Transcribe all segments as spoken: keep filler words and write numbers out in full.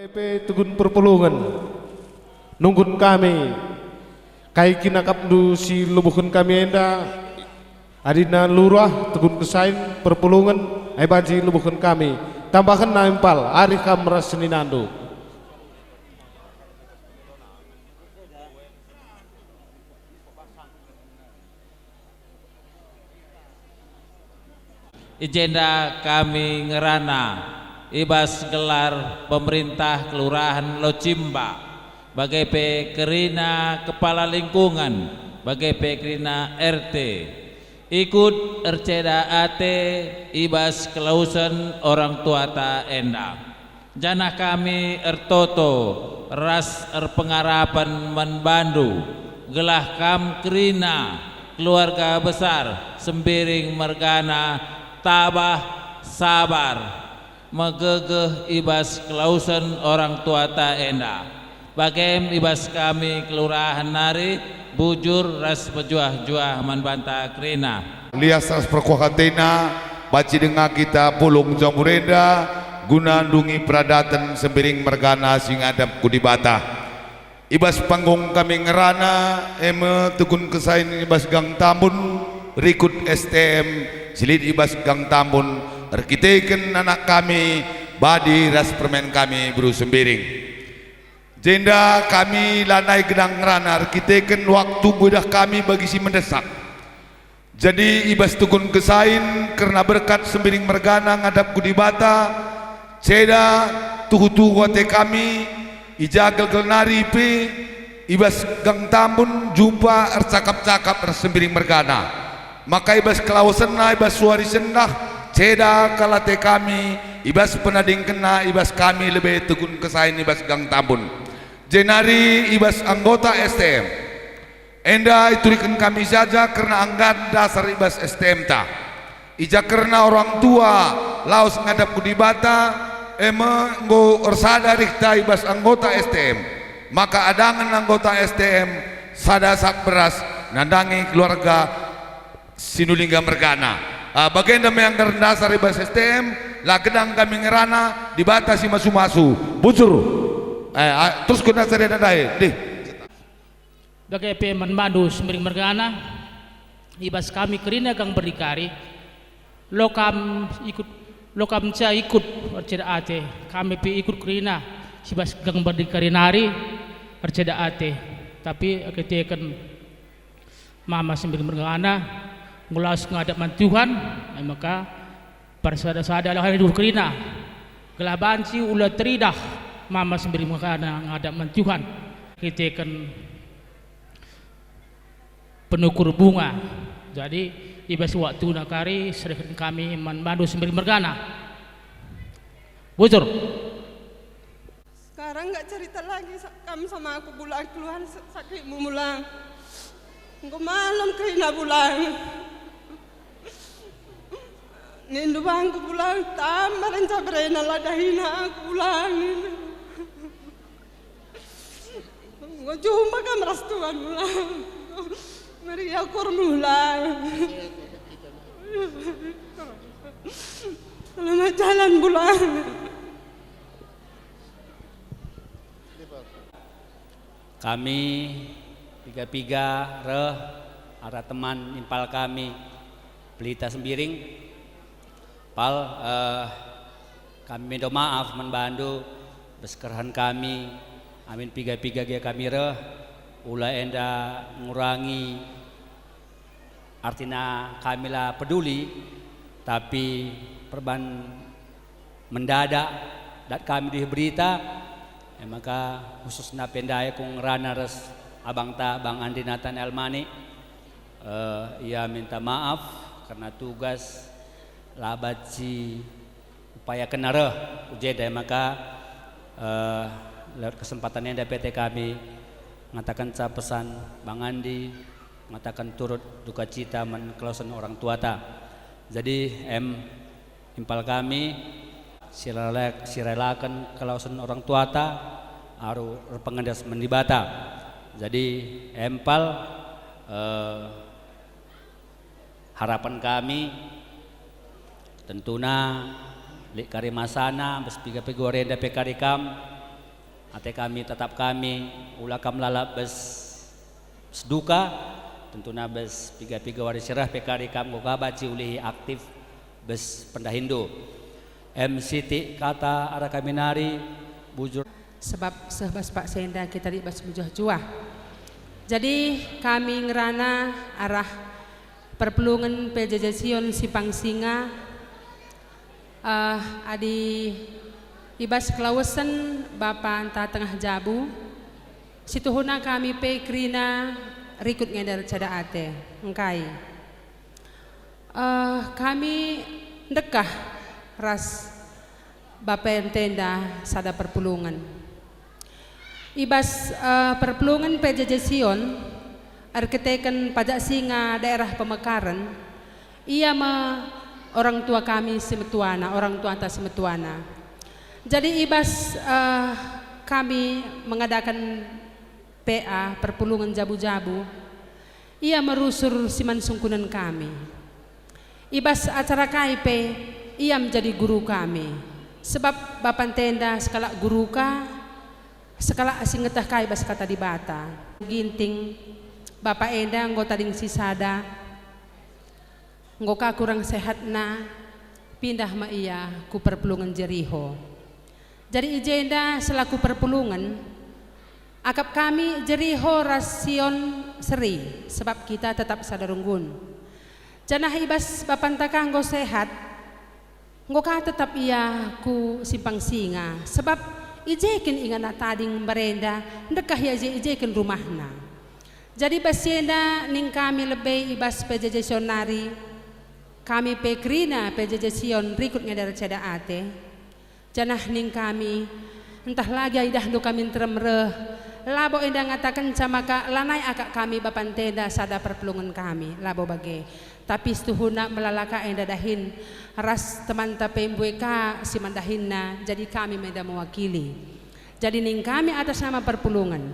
Epe Tegun Perpulungen, nungkun kami, kai kin akapndu si lubuhken kami enda, adina lurah Tegun Kesain Perpulungen, ai banci lubuhken kami. Tambahkenna impal, arih kam ras seninandu. I jenda kami ngerana i bas gelar pemerintah Kelurahan Locimba, bage pe kerina kepala lingkungan, bage pe kerina R T, ikut erceda ate i bas kelausen orang tuata enda. Janah kami ertoto ras erpengarapen man bandu, gelah kam kerina keluarga besar Sembiring mergana tabah, sabar, megegeh i bas kelausen orang tuata enda. Bagem i bas kami kelurahen nari bujur ras pejuah-juah man banta kerina. Lias ras perkuah atena, banci denga kita pulung jambur enda guna ndungi peradaten Sembiring mergana si ngadap ku Dibata. I bas panggung kami ngerana, e me Tegun Kesain i bas Gang Tambun, rikut S T M si lit i bas Gang Tambun, erkiteken anak kami, Badi ras permen kami beru Sembiring. Jenda kami lanai gedang ngerana erkiteken waktu enggo idah kami bagi si mendesak. Jadi i bas Tegun Kesain kerna berkat Sembiring mergana ngadap ku Dibata, ceda tuhu-tuhu ate kami, i ja gelgel nari pe, i bas Gang Tambun jumpa ercakap-cakap ras Sembiring mergana. Maka i bas kelausenna, i bas suari sendah, ceda kal ate kami, i bas penadingkenna, i bas kami lebe Tegun Kesain i bas Gang Tambun. Jenari i bas anggota S T M. Enda ituriken kami saja kerna anggaran dasar i bas S T M-ta. I ja kerna orang tua lawes ngadap ku Dibata, e me enggo ersada rihta i bas anggota S T M. Maka adangen anggota S T M sada sak beras nandangi keluarga Sinulingga mergana. Ah, bagenda me anggaran dasar i bas S T M, la gedang kami ngerana, Dibata si masu-masu. Bujur. Eh, ah, terus guna sada ndai, dih. Bage pe man bandu Sembiring mergana, i bas kami kerina Gang Berdikari, lo kam ikut, lo kam ca ikut erceda ate, kami pe ikut kerina si bas Gang Berdikari nari erceda ate. Tapi erkiteken Mama Sembiring mergana ngulawes ngadap man Tuhan, e maka persada-sada lah duhur kerina, gelah banci ula teridah Mama Sembiring mergana ngadap man Tuhan, erkiteken penukur bunga. Jadi, i bas waktuna kari sereken kami man bandu Sembiring mergana. Bujur. Sekarang nggak cerita lagi sa-, kamu sama aku, Bulang, keluhan sa-, sakitmu, Bulang. Enggo malem kerina, Bulang. Nindu bangku, Bulang, tambah renca berena la dahina aku, Bulang. Enggo jumpa kam ras Tuhan, Bulang. Meriah ukurmu, Bulang. Selamat jalan, Bulang. Kami piga-piga reh arah teman impal kami, Pelita Sembiring. Pal, eh, kami mindo maaf man bandu, bas kerahen kami, amin piga-piga gia kami reh, ula enda ngurangi. Artina kami la peduli, tapi perban mendadak dat kami dih berita, e maka khususna pe ndai aku ngerana ras abangta Bang Andi Natanael Mani. Eh, ia minta maaf karena tugas la banci upayakenna reh ku jenda, maka, eh, lewat kesempatan enda pe ate kami ngatakenca pesan Bang Andi, ngataken turut duka cita man kelawesen orang tuata. Jadi, em, impal kami, sirela-, sirelaken kelawesen orang tuata, alu erpengendas man Dibata. Jadi, empal, eh, harapan kami, tentuna lit kari masana, bas piga-piga wari enda pe kari kam, Ate kami, tatap kami, ula kam lalap bas seduka, tentuna bas piga-piga wari si reh pe kari kam enggo ka banci ulihi aktif bas pendahinndu. Em sitik kata arah kami nari, bujur. Sebab seh bas paksa enda kita lit bas mejuah-juah. Jadi kami ngerana arah perpulungen P J J Sion Simpang Singa, eh, adi i bas kelawesen bapa ntah tengah jabu, situhuna kami pe kerina rikut nge enda ercada ate, engkai. Eh, kami ndekah ras bapa ntenda sada perpulungen. I bas, eh, perpulungen P J J Sion, erkiteken pajak singa daerah pemekaren, ia me orang tua kami si metuana, orang tuanta si metuana. Jadi i bas, eh, kami mengadakan P A, perpulungen jabu-jabu, ia me rusur si man sungkunen kami. I bas acara kai pe, ia menjadi guru kami. Sebab bapa ntenda sekalak guru ka, sekalak si ngeteh kai bas Kata Dibata. Ginting, bapa enda enggo tading sisada, enggo ka kurang sehatna, pindah me ia ku perpulungen Jeriho. Jadi i jenda selaku perpulungen, akap kami Jeriho ras Sion seri, sebab kita tetap sada runggun. Janah i bas bapanta ka enggo sehat, enggo ka tetap ia ku Simpang Singa, sebab i je kin inganna tading mbarenda, ndekah ia je i je kin rumahna. Jadi bas si enda ning kami lebe i bas P J J Sion nari, kami pe kerina P J J Sion rikut nge enda ercada ate. Janah ning kami, ntah lagi idahndu kami nterem reh, labo enda ngatakenca maka lanai akap kami bapa ntenda sada perpulungen kami, labo bage. Tapi situhuna melala ka enda dahin, ras temanta pe mbue ka si man dahinna, jadi kami me enda mewakili. Jadi ning kami atas nama perpulungen.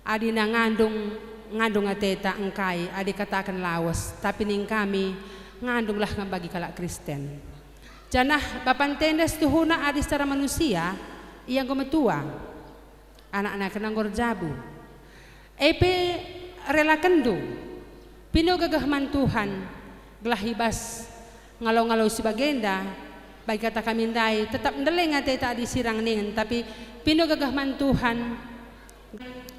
Adina ngandung, ngandung ateta engkai adi kataken lawes, tapi ning kami, ngandunglah kam bagi kalak Kristen. Janah bapa ntenda situhuna adi secara manusia, ia enggo metua. Anakna kena enggo erjabu. E pe relakenndu, pindo gegeh man Tuhan, gelah i bas ngalo-ngalo si bagenda, bagi kata kami ndai, tetap ndeleng ateta adi sirang ningen, tapi pindo gegeh man Tuhan,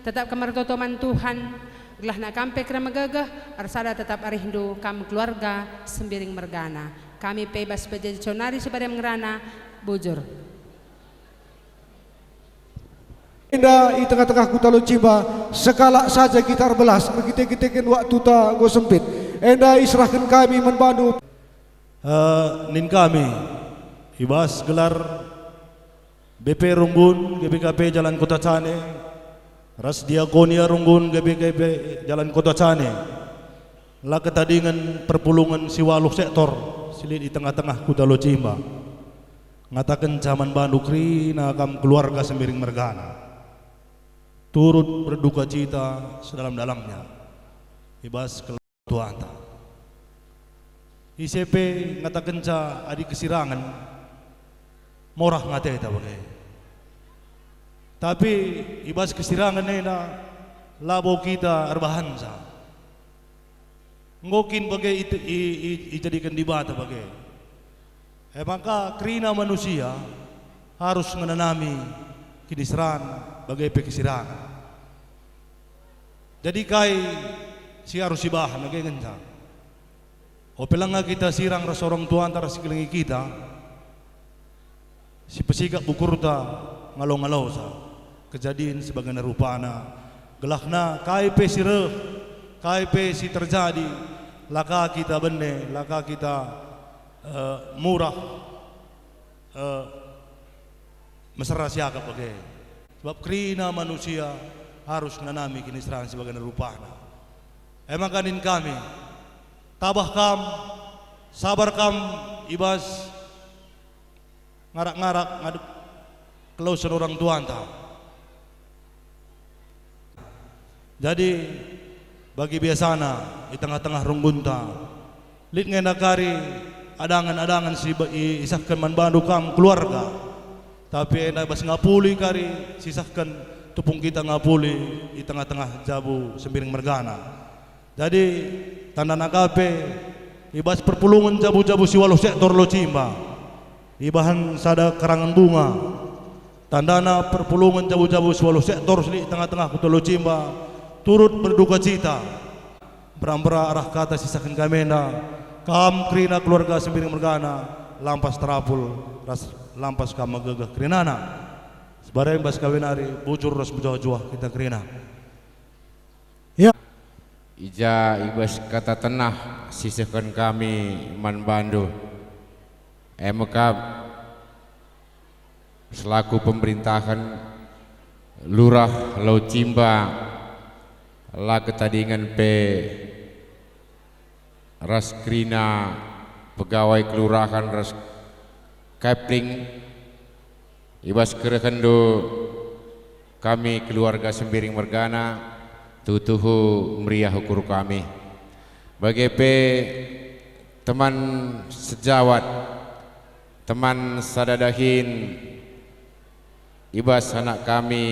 tetap kam ertoto man Tuhan, gelahna kam pe kena megegeh, ersada tetap arihndu kam keluarga Sembiring mergana. Kami pe bas P J J Sion nari si badem ngerana, bujur. Enda i tengah-tengah Kuta Locimba, sekalak saja kita erbelas, erkite-kiteken waktuta enggo sempit. Enda iserahken kami man bandu. Eh, nin kami, i bas gelar B P Runggun G B K P Jalan Kota Cane, ras Diakonia Runggun G B K P Jalan Kota Cane, la ketadingen perpulungen si waluh sektor si lit i tengah-tengah Kuta Locimba. Ngatakenca man bandu kerina kam keluarga Sembiring mergana. Turut berduka cita sedalam-dalamnya i bas keluarga tuanta. Ise pe ngatakenca adi kesirangen, morah nge ateta bage. Tapi i bas kesirangen enda labo kita erbahanca. Enggo kin bage i-, i-, i-, ijadiken Dibata bage. E maka kerina manusia arus ngenanami kiniseran bage pe kesirangen. Jadi kai si arus ibahan age ngenca? Ope langa kita sirang ras orang tuanta ras si kelengi kita, si pesikap ukurta ngalo-ngalosa, kejadin si bagana rupana, gelahna kai pe si reh, kai pe si terjadi, la ka kita bene, la ka kita, eh, murah, eh, mesera siakap bage. Sebab kerina manusia arus ngenanami kiniseran si bagana rupana. E maka nin kami, tabah kam, sabar kam i bas ngarak-ngarak ngadep kelawesen orang tuanta. Jadi, bagi biasana i tengah-tengah runggunta, lit nge enda kari adangen-adangen si be-, i-, isehken man bandu kam keluarga. Tapi enda bas ngapuli kari sisehken tupung kita ngapuli i tengah-tengah jabu Sembiring mergana. Jadi, tandana ka pe, i bas perpulungen jabu-jabu si waluh sektor Locimba, ibahan sada kerangen bunga. Tandana perpulungen jabu-jabu si waluh sektor si lit tengah-tengah kuta Locimba, turut berduka cita. Mbera-mbera arah kata sisehken kami enda, kam kerina keluarga Sembiring mergana, lampas terapul, ras lampas kam megegeh kerinana. Sebareng bas kawin ari, bujur ras mejuah-juah kita kerina. Ya. I ja i bas kata tenah sisehken kami man bandu, e me kap selaku pemerintahen Lurah Locimba, la ketadingen pe ras kerina pegawai kelurahan ras Kepling, i bas kerehenndu kami keluarga Sembiring mergana, tuhu-tuhu meriah ukur kami. Bage pe teman sejawat, teman sada dahin, i bas anak kami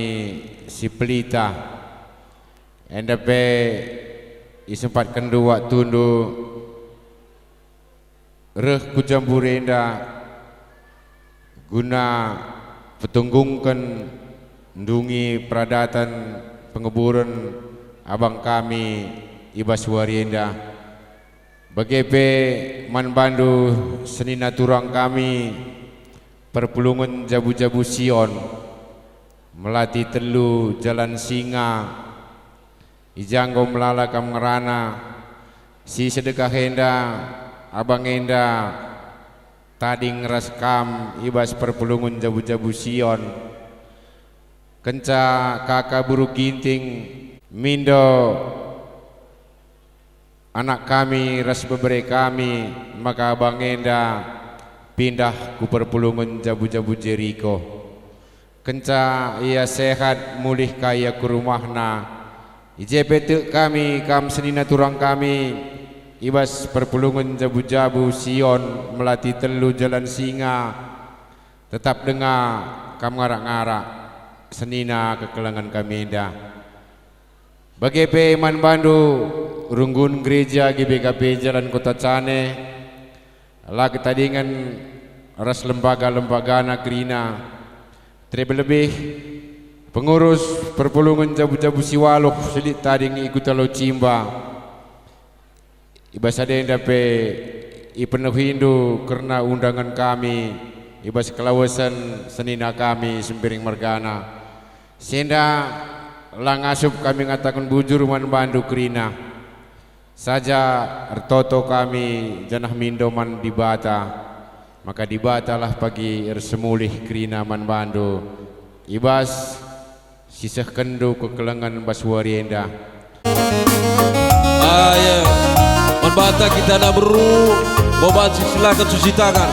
si Pelita, enda pe isempatkenndu waktundu reh ku Jambure enda guna petunggungken ndungi peradaten pengeburen abang kami i bas wari enda. Bage pe man bandu senina turang kami, perpulungen jabu-jabu Sion, Melati Telu, Jalan Singa, i ja enggo melala kam ngerana, si sedekah enda, abang enda, tading ras kam i bas perpulungen jabu-jabu Sion. Kenca kaka Beru Ginting mindo anak kami ras bebere kami maka abang enda pindah ku perpulungen jabu-jabu Jeriko. Kenca ia sehat, mulih ka ia ku rumahna. I je pe tek kami, kam senina turang kami, i bas perpulungen jabu-jabu Sion, Melati Telu, Jalan Singa. Tetap denga kam ngarak-ngarak senina kekelengen kami enda. Bage pe man bandu runggun gereja G B K P Jalan Kota Cane, la ketadingen ras lembaga-lembagana kerina, terlebih-lebih pengurus perpulungen jabu-jabu si waluh si lit tading i Kuta Locimba. I bas enda pe ipenuhindu kerna undangen kami i bas kelawesen senina kami Sembiring mergana. Si enda la ngasup kami ngataken bujur man bandu kerina. Saja ertoto kami janah mindo man Dibata, maka Dibatalah pagi ersemulih kerina man bandu i bas sisehkenndu kekelengen bas wari enda. Ayo, man banta kita anak beru, boban si silakan cuci tangan.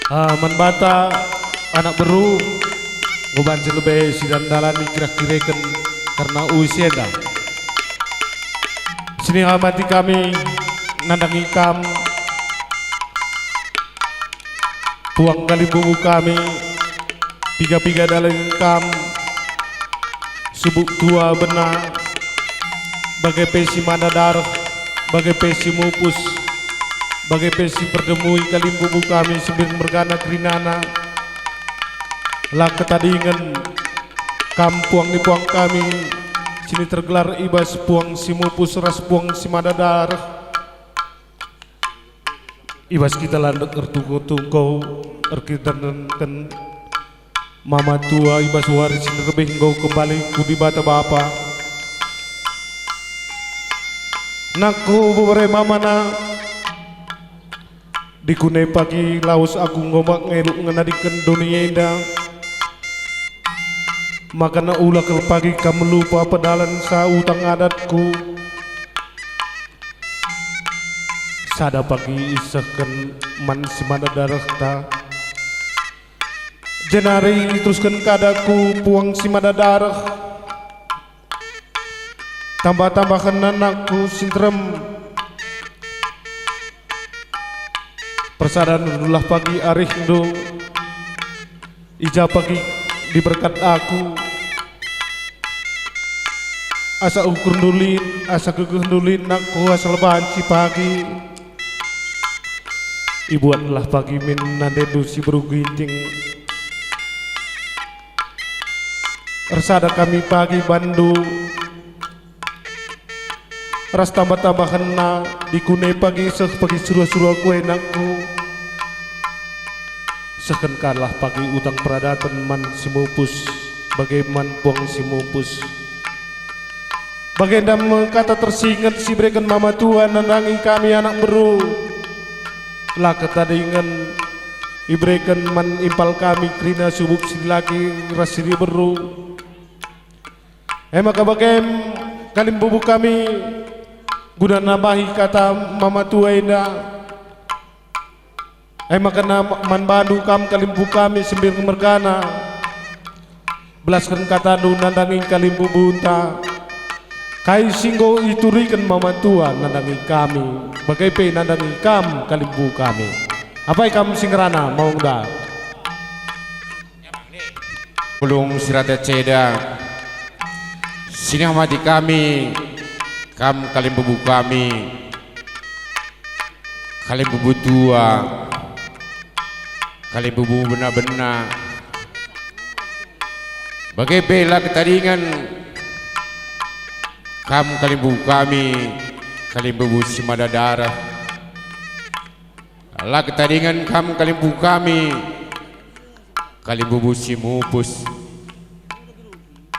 Ah, man banta anak beru, enggo banci lebe sidandalani kirah-kireken kerna uis enda. Sini amati kami nandangi kam, puang kalimbubu kami, piga-piga dalan kam, subuk tua bena, bage pe si mada dareh, bage pe si mupus, bage pe si perdemui kalimbubu kami Sembiring mergana kerinana. La ketadingen kam puang ni puang kami, sini tergelar i bas puang si mupus ras puang si mada dareh. I bas kita landek ertungko-tungko, erkiniteken mama tua i bas wari si nderbih enggo kembali ku Dibata Bapa. Nangku bebere mamana, dikune pagi lawes aku enggo mak ngeluk ngenadiken doni enda. Makana ula kal pagi kam melupa pedalansa utang adatku. Sada pagi isehken man si mada darehta, jenari iterusken kada ku puang si mada dareh. Tambah-tambahen anakku si nterem, persadanlah pagi arihndu. I ja pagi diberkat aku, asa ukurndu lit, asa gegehndu lit nangku asal banci pagi. Ibuatlah pagi min nandendu si beru Ginting. Ersada kami pagi bandu. Ras tambah-tambahenna dikune pagi seh pagi sura-sura kue nangku. Sehken kalah pagi utang peradaten man si mupus, bage man puang si mupus. Bagenda me kata tersinget si ibereken mama tua nandangi kami anak beru. La ketadingen ibereken man impal kami kerina subuk si dilaki ras si diberu. E maka bagem kalimbubu kami guna nambahi kata mama tua enda. E maka na-, man bandu kam kalimbubu kami Sembiring mergana, belasken katandu nandangi kalimbubunta. Kai si enggo ituriken mama tua nandangi kami, bage pe nandangi kam kalimbubu kami. Apai kam si ngerana maungda? Pulung si rate ceda, sini amati kami, kam kalimbubu kami, kalimbubu tua, kalimbubu bena-bena. Bage pe la ketadingen kam kalimbubu kami, kalimbubu si mada dareh. La ketadingen kam kalimbubu kami, kalimbubu si mupus.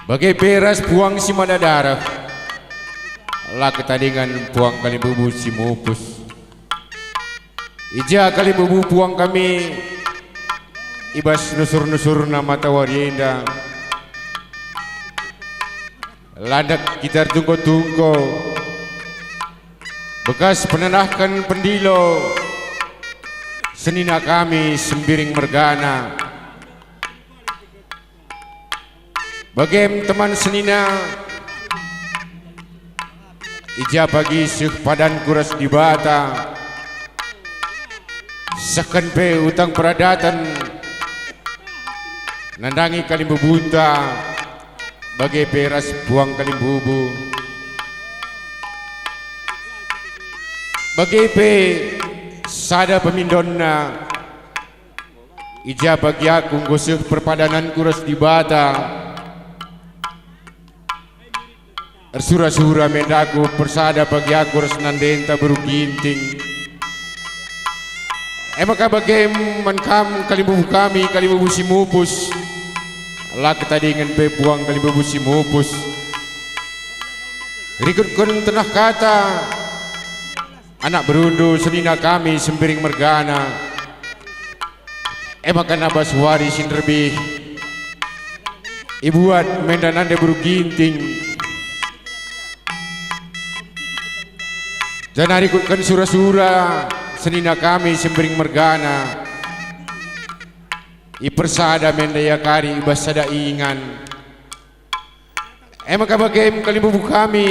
Bage pe ras puang si mada dareh. La ketadingen puang kalimbubu si mupus. I ja kalimbubu puang kami i bas nusur-nusurna matawari enda. Landek kita ertungko-tungko, bekas penenahken pendilo senina kami Sembiring mergana. Bagem teman senina, i ja pagi seh padanku ras Dibata, sehken pe utang peradaten, nandangi kalimbubunta, bage pe ras puang kalimbubu. Bage pe sada pemindonna, i ja pagi aku enggo seh perpadananku ras Dibata. Ersura-sura mendaku persada pagi aku ras nandenta beru Ginting. E maka bagem man kam kalimbubu kami, kalimbubu si mupus. La ketadingen pe puang kalimbubu si mupus. Rikutken tenah kata anak berundu senina kami Sembiring mergana. E maka nabas wari si nderbih ibuat menda nande beru Ginting. Janah rikutken sura-sura senina kami Sembiring mergana. ipersada me enda ia kari i bas sada ingan. E maka bagem kalimbubu kami,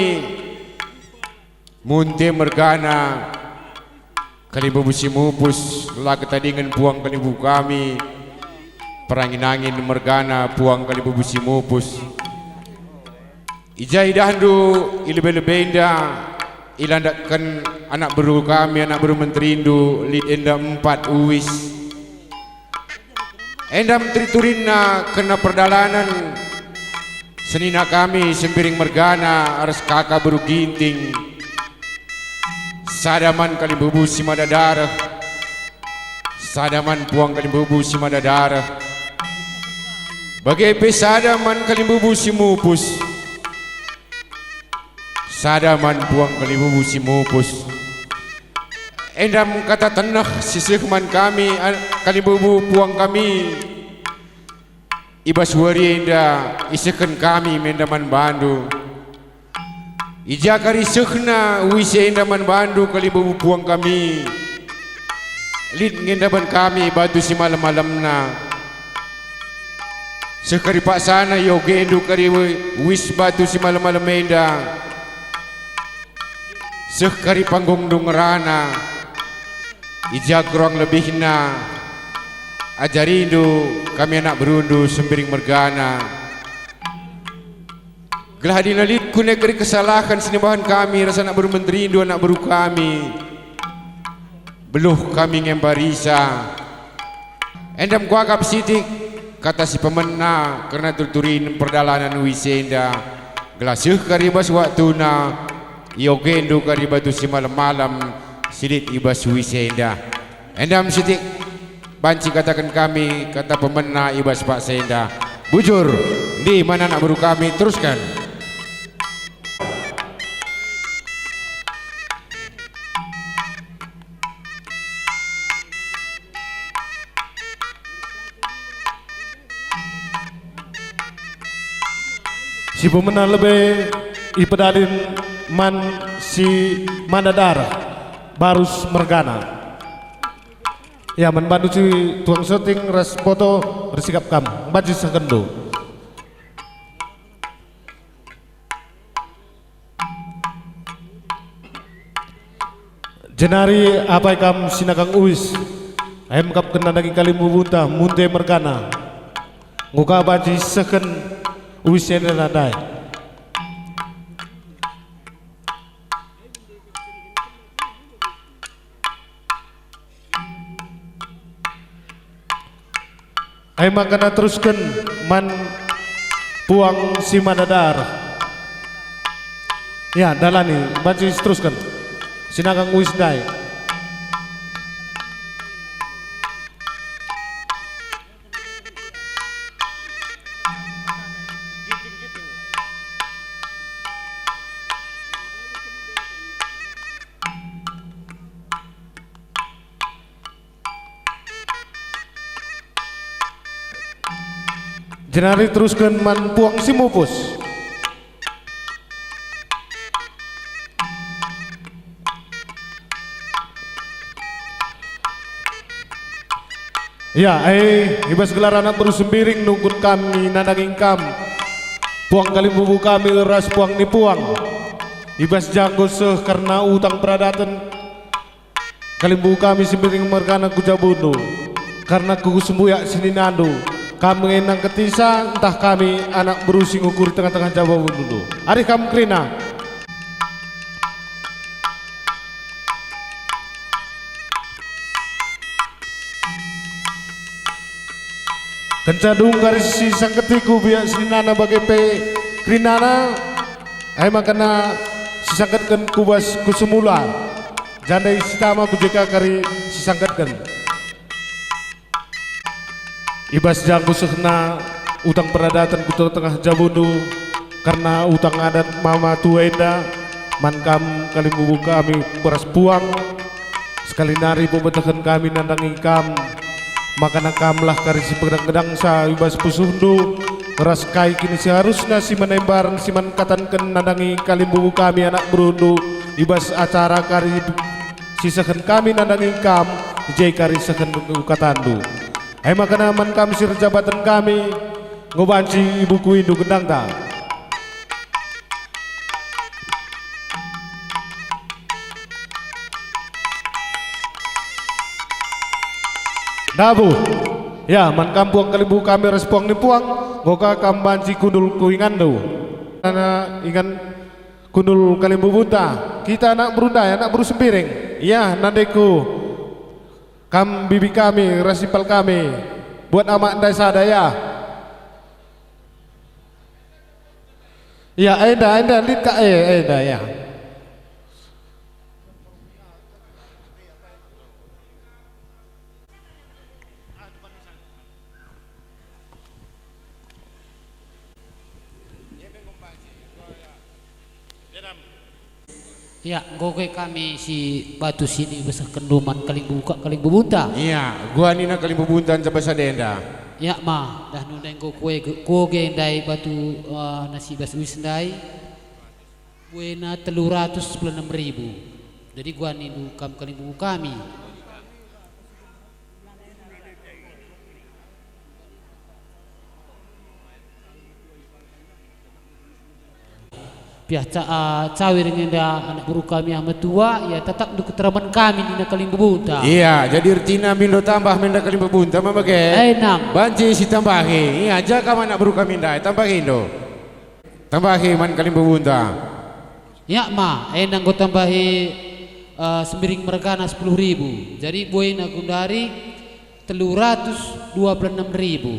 Munte mergana kalimbubu si mupus, la ketadingen puang kalimbubu kami, perangin-angin mergana puang kalimbubu si mupus. I ja idahndu i lebe-lebenda, ilandakken anak beru kami, anak beru menterindu, lit enda empat uis. Enda menteri turinna kena perdalanen, senina kami Sembiring mergana ras kaka beru Ginting. Sada man kalimbubu si mada dareh, sada man puang kalimbubu si mada dareh, bage pe sada man kalimbubu si mupus. Sada man puang kalimbubu si mupus. Enda me kata teneh si seh man kami, a-, kalimbubu puang kami. I bas wari enda isehken kami me enda man bandu. I ja kari sehna uis enda man bandu, kalimbubu puang kami. Lit nge ndaban kami batu si malem-malemna. Seh kari paksana iogendu kari uis batu si malem-malem enda. Seh kari panggungndu ngerana. I ja kurang lebihna ajarindu kami anak berundu Sembiring mergana. Gelah adina lit kune kari kesalahen si nibahan kami ras anak beru menterindu, anak beru kami, beluh kami nge mbarisa. Enda me kuakap sitik kata si pemena kerna turi-turin perdalanen uis enda, gelah seh kari bas waktuna, iogendu kari batu si malem-malem si lit i bas uis enda. Enda me sitik banci kataken kami kata pemena i bas paksa enda. Bujur, ndi man anak beru kami? Terusken. Si pemena lebe ipedalin man si mada dareh, Barus mergana. Ya, man bandu si tuang seting ras boto ersikap kam, banci sehkenndu. Jenari apai kam si nagang uis, em kap kena daging kalimbubunta, Munte mergana. Enggo ka banci sehken uis enda ndai. Ai maka na terusken man puang si mada dareh. Ya, dalani, banci terusken. Si nagang uis ndai. Jenari terusken man puang si mupus. Ya, e, i bas gelar anak beru Sembiring nungkun kami nandangi kam, puang kalimbubu kami ras puang ni puang. I bas ja enggo seh kerna utang peradaten, kalimbubu kami Sembiring mergana ku jabundu, kerna ku sembuyak sininandu, kam nge nangketisa ntah kami anak beru si ngukuri tengah-tengah jabundu. Arih kam kerina. Kenca dung kari sisangketiku biak seninana bage pe kerinana, ai maka na sisangketken ku bas ku semula, jandai sitama ku jeka kari sisangketken. I bas ja enggo sehna utang peradaten ku tengah-tengah jabundu, kerna utang adat mama tua enda, man kam kalimbubu kami beras puang, sekali nari pembedahen kami nandangi kam, maka na kamlah kari si pedang-pedangsa i bas pusuhndu, ras kai kin si arusna si man embaren si man katanken nandangi kalimbubu kami anak berundu, i bas acara kari sisehen kami nandangi kam, i je kari sehen katandu. E maka man kam si erjabaten kami, enggo banci ibukuindu gendangta. Ndabuh. Ya, man kam puang kalimbubu kami ras puang ni puang, enggo ka kam banci kundul ku inganndu. Nana ingan kundul kalimbubunta, kita anak beru ndai, anak beru Sembiring. Ya, nandeku. Kam bibi kami, ras impal kami, buat amak ndai sada, ya. Ya, enda, enda, lit ka, eh, enda, ya. Ya, enggo ke kami si batu si ibesehkenndu man kalimbubu ka kalimbubunta. Iya, gua nina kalimbubunta ncaba sada enda. Ya, ma, dah nunda enggo kue ge-, kuoge ndai batu, eh, nasi bas uis ndai. Buena telu ratus sepuluh enem ribu. Jadi gua nindu kam kalimbubu kami. Piah ca-, ah, cawir nge enda anak beru kami ah metua, ia tatap ndu keteramen kami nina kalimbubunta. Iya, jadi ertina mindo tambah menda kalimbubunta ma bage. Enam. Banci si tambahi, iya, ja kam anak beru kami ndai, tambahi ndo. Tambahi man kalimbubunta. Ya ma, enda enggo tambahi, eh, Sembiring mergana sepuluh ribu. Jadi buena gundari telu ratus dua puluh enam ribu.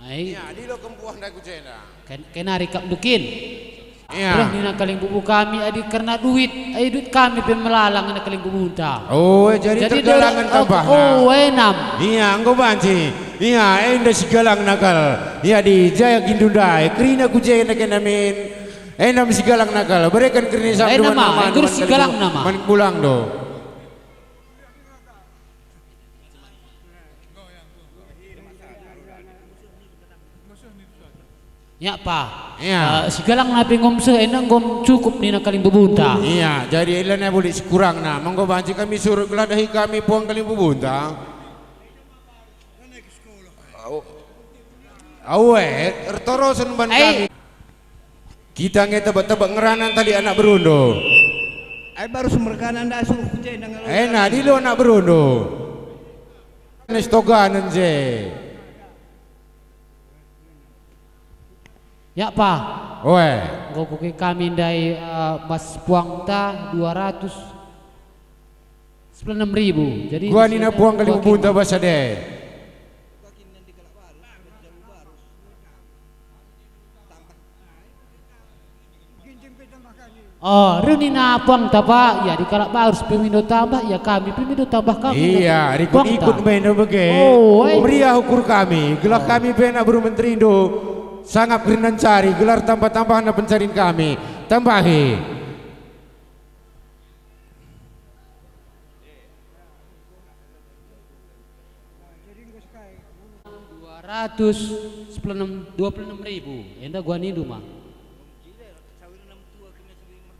Ai. Ya, dilo kempuah ndai ku jenda. Ken-, kenari kap ndukin. Ya. Reh nina kalimbubu kami adi kerna duit, ai duit kami pe melalang nina kalimbubunta. Oh, jadi jadi tergalangen dia, tambahna. Oh, enam. Iya, enggo banci. Iya, enda sigalangna kal. Iya, di jaya gindu ndai, kerina ku jenda kena min. Enda sigalangna kal. Bereken kerina sam. Enam, dua nama, nama, enggo dua sigalangna nama. Man pulang do. Ya, Pa. Ya. Eh, sigalangna pe enggo seh, enda enggo cukup nina kalimbubunta. Iya, jadi enda bulik sikurangna. Menggo banci kami surut gelah dahi kami puang kalimbubunta. Au. Awe, ertorosen ban kami. Kita nge tebak-tebak ngerana tali anak berundu. Ai baru semergana nda suruh ku jenda ngalo. Ena dilo anak berundu. Nes toganen je. Ya, Pa. Oe. Enggo kuke kami ndai, eh, bas puangta dua ratus sepuluh enam ribu. Jadi gua nina puang kalimbubunta bas ade. Oh, reh nina puangta, Pa, ia di kalak Barus pe mindo tambah, ia kami pe mindo tambah kami. Iya, rikut-ikut mendo bage. Oh, eh. Meriah ukur kami, gelah kami pe anak beru menterindu, sangap kerina ncari, gelah tambah-tambahna pencarin kami. Tambahi. Dua ratus sepuluh enam, dua puluh enam ribu. Enda gua nindu ma.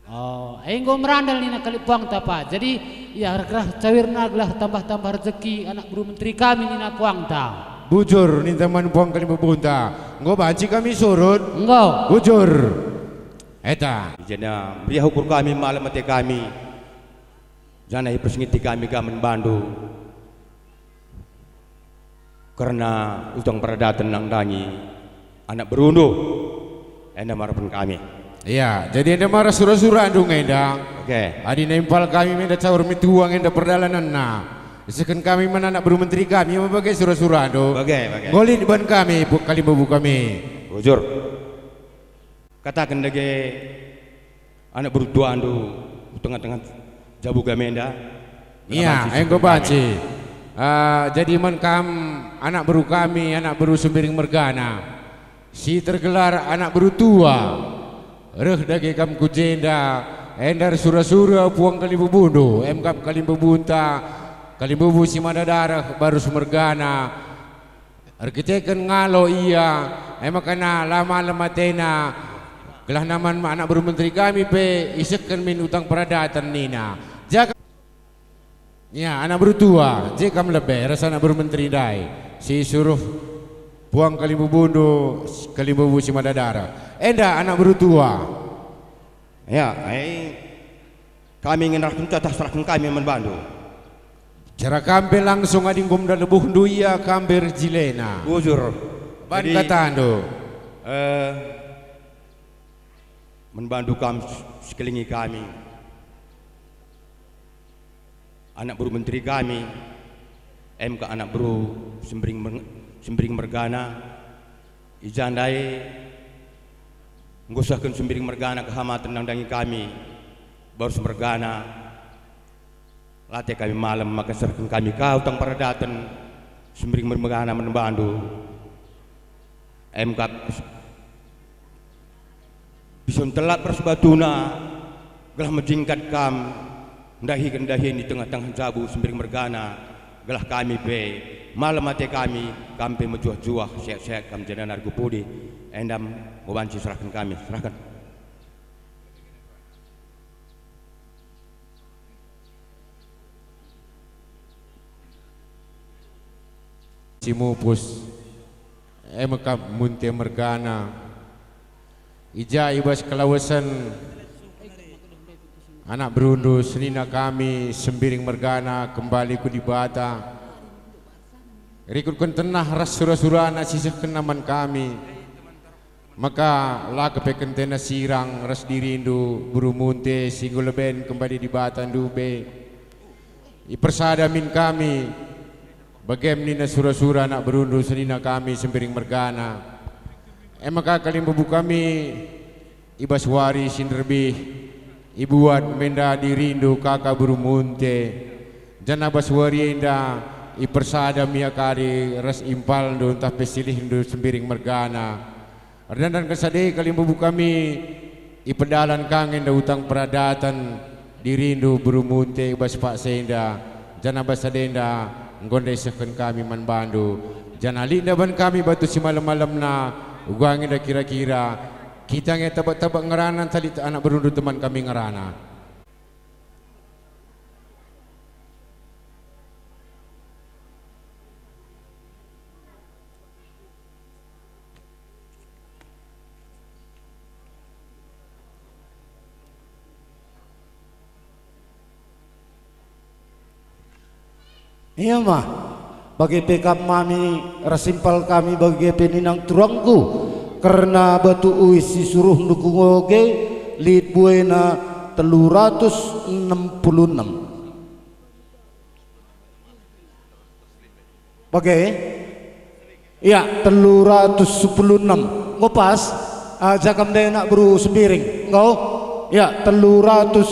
Oh, enggo merandal nina kalipuangta, Pa. Jadi, ia reh-reh cawirna gelah tambah-tambah rezeki anak beru menteri kami nina puangta. Bujur ninta man puang kalimbubunta. Enggo banci kami surut. Enggo. Bujur. Eta. Jenda meriah ukur kami malem ate kami. Janah ipersingeti kami ka man bandu kerna utang peradaten nandangi anak berundu. Enda marapen kami. Iya, jadi enda mara sura-surandu nge enda. Oke. Adi nempal kami menda caur metua nge enda perdalanenna. Isehken kami man anak beru menteri kami, ma bage sura-surandu. Bage, bage. Ngolit ban kami, bu-, kalimbubu kami. Bujur. Kataken dage anak beru tuandu ku tengah-tengah jabu kami enda. Iya, enggo banci. Ah, jadi man kam anak beru kami, anak beru Sembiring mergana, si tergelar anak beru tua, reh dage kam ku jenda, enda ersura-sura puang kalimbubundu, em kap kalimbubunta, kalimbubu si mada dareh Barus mergana, Erkiteken ngalo ia, e maka la malem atena, gelah man anak beru menteri kami pe isehken min utang peradaten nina. Jaka Ya, anak beru tua, je kam lebe ras anak beru menteri ndai, si suruh puang kalimbubundu, kalimbubu si mada dareh. Enda anak beru tua. Ya, ai kami ngenarahken tatah serahken kami man bandu. Cara kam pe langsung adi enggo menda lebuhndu ia kam pe erjilena. Bujur. Ban Jadi, katandu. Eh, man bandu kam sekelengi kami. Anak beru menteri kami, em ka anak beru Sembering mer-, Sembering mergana, i ja ndai nggo sehken Sembering mergana kehamaten nandangi kami, barus mergana, late kami malem maka serehken kami ka utang peradaten Sembering mergana man bandu. Em ka Bison telat ras batuna, gelah mejingkat kam ndahiken dahin i tengah-tengah jabu Sembering mergana, gelah kami pe malem ate kami, kam pe mejuah-juah, sehat-sehat kam janah nari ku pudi, enda mo banci serahken kami, serahken. Si mupus. E me kap Munte mergana. I ja i bas kelawesen anak berundu senina kami Sembiring mergana kembali ku Dibata. Rikutken tenah ras sura-surana si sehkenna man kami. Maka la kepeken tena sirang ras dirindu beru Munte si enggo leben kembali Dibata ndube. Ipersada min kami, bagem nina sura-sura anak berundu senina kami Sembiring mergana. E maka kalimbubu kami i bas wari si nderbih, ibuat menda dirindu kaka beru Munte, janah bas wari enda ipersada mia kari ras impalndu ntah pe silihndu Sembiring mergana. Erdandanken sada kalimbubu kami, ipedalan ka nge enda utang peradaten dirindu beru Munte i bas paksa enda, janah bas sada enda enggo ndai sehken kami man bandu, janah lit ndaban kami batu si malem-malemna, uga nge enda kira-kira, kita nge tebak-tebak ngerana ntah lit anak berundu teman kami ngerana. Ia mah, bage pe kap mami ras impal kami bage pe ninang turangku, kerna batu uis si suruhndu ku ngoge lit buena telu ratus enem puluh enem. Bage? Ya, telu ratus sepuluh enem. Enggo pas? Ah, jagam dai anak beru Sembiring. Enggo? Ya, telu ratus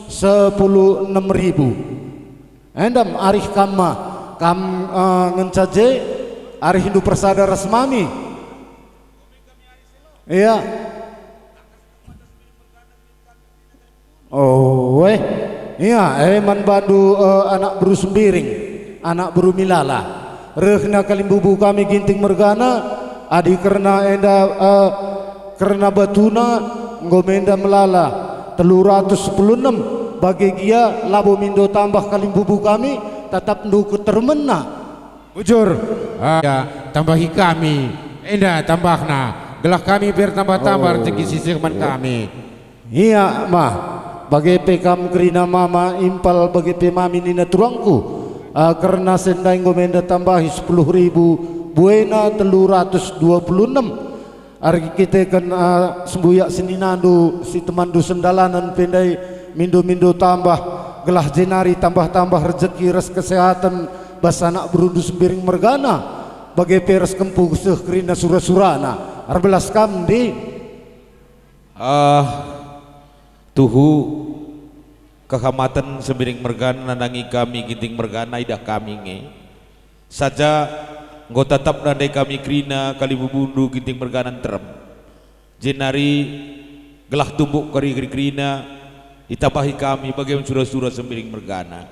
sepuluh enem ribu. Endam arih kam ma, kam, ah, ngenca je, arihndu persada ras mami. Ya. Oh, eh. Ia, eh, man bandu, eh, anak beru Sembiring, anak beru Milala. Rehna kalimbubu kami Ginting mergana, adi kerna enda, eh, kerna batuna, enggo menda melala, telu ratus sepuluh enem, bage gia labo mindo tambah kalimbubu kami, tatapndu ketermenna. Bujur. Ah, ya, tambahi kami. Enda tambahna. Gelah kami bertambah-tambah Oh. rezeki si seh man kami. Ia mah, bage pe kam kerina mama impal bage pe mami nina turangku, ah, kerna sendai enggo menda tambahi sepuluh ribu, buena telu ratus dua puluh enem. Erkiteken, ah, sembuyak seninandu, si temanndu sendalanen pe ndai mindo-mindo tambah, gelah jenari tambah-tambah rejeki ras kesehaten bas anak berundu Sembiring mergana, bage pe ras kempu seh kerina sura-surana. Erbelas kam, ndi? Ah, tuhu, kehamaten Sembiring mergana nandangi kami Ginting mergana idah kami nge. Saja enggo tatapna ndai kami kerina kalimbubundu Ginting mergana nterem. Jenari gelah tumbuk kari-kari kerina itambahi kami bagem sura-sura Sembiring mergana.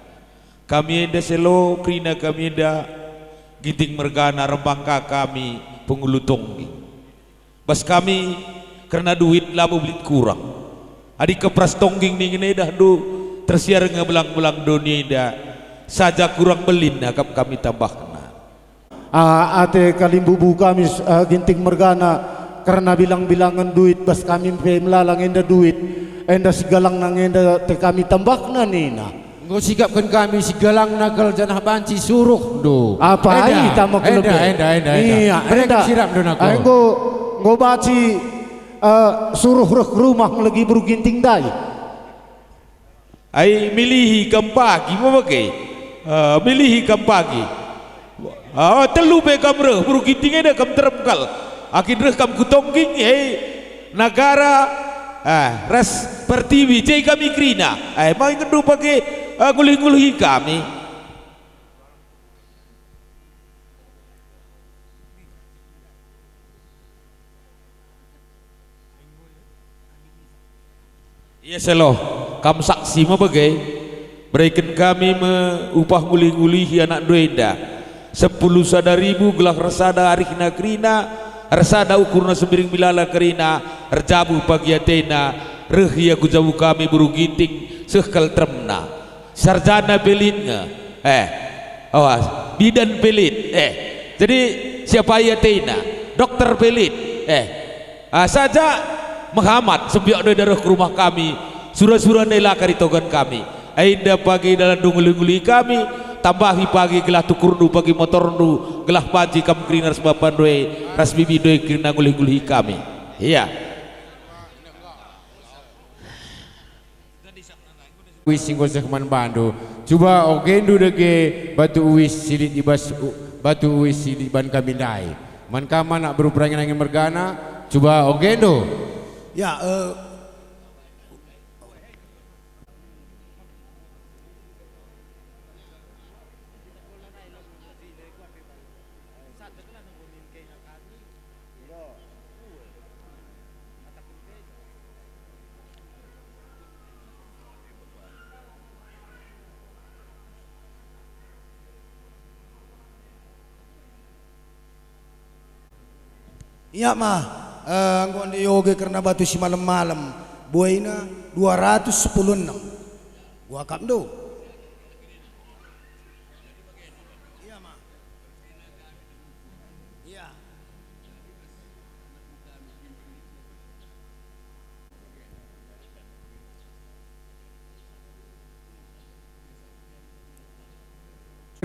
Kami enda selo kerina kami enda Ginting mergana rembang ka kami pengulu tongging. Bas kami kerna duit labo belit kurang. Adi kepras tongging ningen edahndu tersiar nge belang-belang doni enda. saja kurang belin akap kami tambahna. Ah, ate kalimbubu kami, ah, Ginting mergana, kerna bilang-bilangen duit bas kami pe melala nge enda duit, enda sigalangna nge enda te kami tambahna nina. Enggo sikapken kami sigalangna kal janah banci suruhndu. Apa ai tama kelebe? Enda, enda, enda, enda. Iya, bereken enda. Sirapndu nako. Ai, enggo, enggo banci, eh, suruh reh ke rumah melegi beru Ginting ndai. Ai milihi kam pagi me bage? Eh, milihi kam pagi. Ah, telu pe kam reh, beru Ginting enda kam terem kal. Akin reh kam ku Tongging, eh, Nagara, eh, ras Pertiwi, je kami kerina. Eh, mai ngendu bage, eh, ngulih-ngulihi kami. Ia seloh, kam saksi me bage, bereken kami me upah ngulih-ngulihi anakndu enda. Sepuluh sada ribu gelah ersada arihna kerina, ersada ukurna sembiring milala kerina, erjabu pagi atena, reh ia ku jabu kami beru Ginting, seh kal teremna. Sarjana pe lit nge. Eh, awas, bidan pe lit. Eh, jadi siapa ia tena? Dokter pe lit. Eh, ah, saja mehamat sembiak doe dareh ke rumah kami, sura-sura nela kari togan kami. Enda pagi dalan ngulih-ngulihi kami, tambahi pagi gelah tukurndu pagi motorndu, gelah banci kam kerina ras bapan doe, ras bibi doe kerina ngulih-ngulihi kami. Iya. Uis si enggo seh man bandu. Cuba ogendu dage batu uis si lit i bas u-, batu uis si lit ban kami ndai. Man kam anak beru Perangi-rangi mergana, cuba ogendu. Ya, eh, Ia ma, eh, enggo nde ioge kerna batu si malem-malem, buena dua ratus sepuluh enem. Kuakapndu. Ia ma. Ia.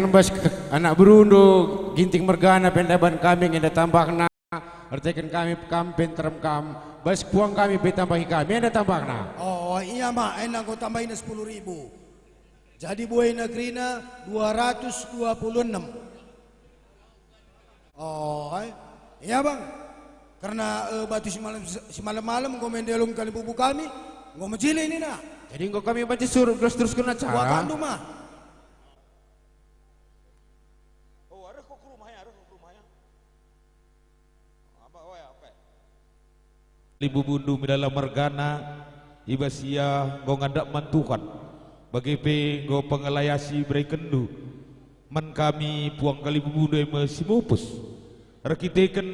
Lembas ke-, anak berundu, Ginting mergana pe ndaban kami nge enda tambahna, erteken kami kam pe nterem kam, bas puang kami pe tambahi kami, enda tambahna. Oh, ia ma, enda enggo tambahina sepuluh ribu. Jadi buena kerina dua ratus dua puluh enam. Oh, ai. Ia, Bang. Kerna, eh, batu si malem, si malem-malem enggo me ndelung kalimbubu kami, enggo mejile nina. Jadi enggo kami banci suruh terus-terusken acara. Kuakapndu ma. Oh, areh ko ku rumah ya, areh ko ku rumah ya. Apa, oh ya, apa? Kalibubundu Milala mergana, i bas ia enggo ngandap man Tuhan, bage pe enggo pengelayasi berekenndu man kami puang kalibubundu e me si mupus. Erkiteken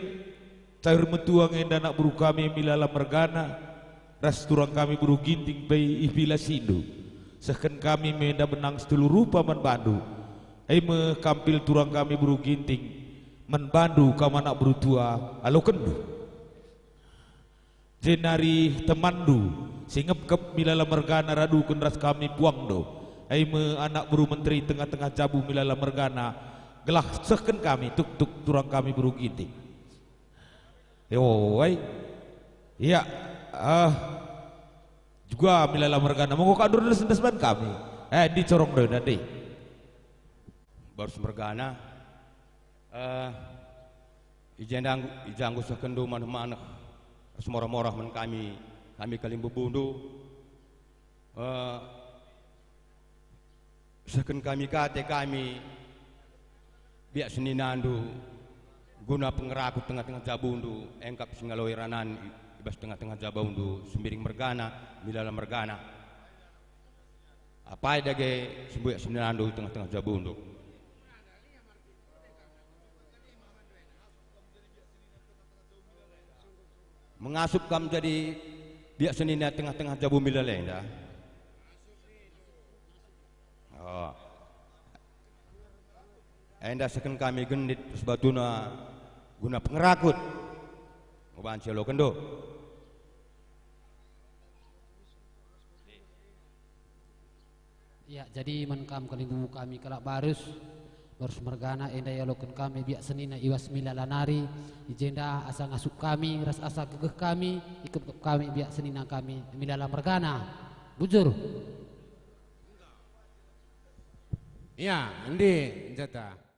cair metua nge enda anak beru kami Milala mergana, ras turang kami beru Ginting pe ipilasi-Ndu. Sehken kami me enda benang si telu rupa man bandu, e me kampil turang kami beru Ginting, man bandu kam anak beru tua alokenndu. Jenari temanndu si ngepkep Milala mergana raduken ras kami puangndu, e me anak beru menteri tengah-tengah jabu Milala mergana, gelah sehken kami tuktuk turang kami beru Ginting. Ewoi. Ia, ah, juga Milala mergana, monggo ka ndur ndas-ndas ban kami. Eh, ndi corong doe nande. Barus mergana, eh, i jenda nggo, i ja nggo sehkenndu maneh-maneh, ras morah-morah man kami, kami kalimbubundu. Eh, sehken kami ka ate kami, biak seninandu, guna pengeraku tengah-tengah jabundu, engkap si ngaloi ranan i, i bas tengah-tengah jabundu, Sembiring mergana, Milala mergana. Apai dage sembuyak seninandu i tengah-tengah jabundu. Mengasup kam jadi biak senina tengah-tengah jabu Milala enda. Oh. Enda seken kami gendit ras batuna guna pengerakut. Nguban si ialokenndu. Ya, jadi man kam kalimbubu kami kalak Barus, Barus mergana, enda ialoken kami biak senina i bas Milala nari, i jenda asa ngasup kami ras asa gegeh kami, ikepkep kami biak senina kami Milala mergana. Bujur. Ya, ndi njata.